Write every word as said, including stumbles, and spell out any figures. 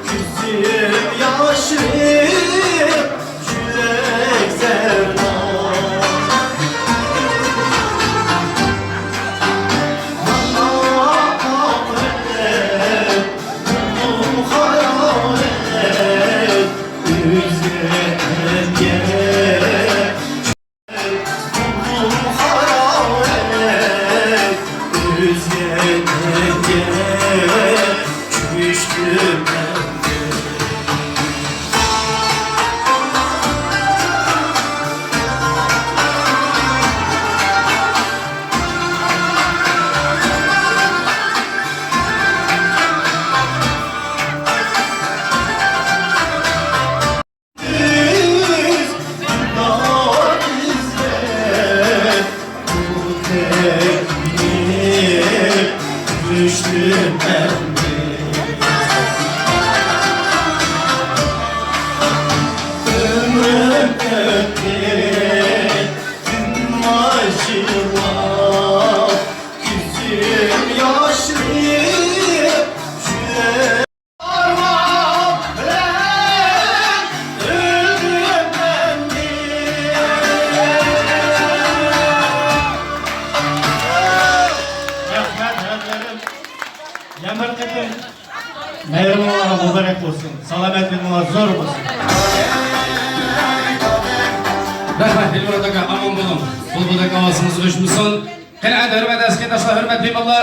كۆزۈم ياشلىق، يۈرەك زەرداب. مانا ئاقىۋەت، بۇ قارا ئۆلۈم، ئۆزگە ئەمگەك. ئۆمرۈم ئۆتتى، تىنماي يىغلاپ، كۆزۈم ياشلىق، يۈرەك رەھمەت، ھەممىلىرىم. يەنە بىر قېتىم مەيرىمىڭلار مۇبارەك بولسۇن. سالامەتلىكىڭلار زور بولسۇن. رەھمەت، دىلمۇرات ئاكا، ئامان بولۇڭ. بۇلبۇلدەك ئاۋازىڭىز ئۆچمىسۇن. قېنى، ئەمدى ھۆرمەتلىك ئەسكەرداشلار، ھۆرمەتلىك مېھمانلار.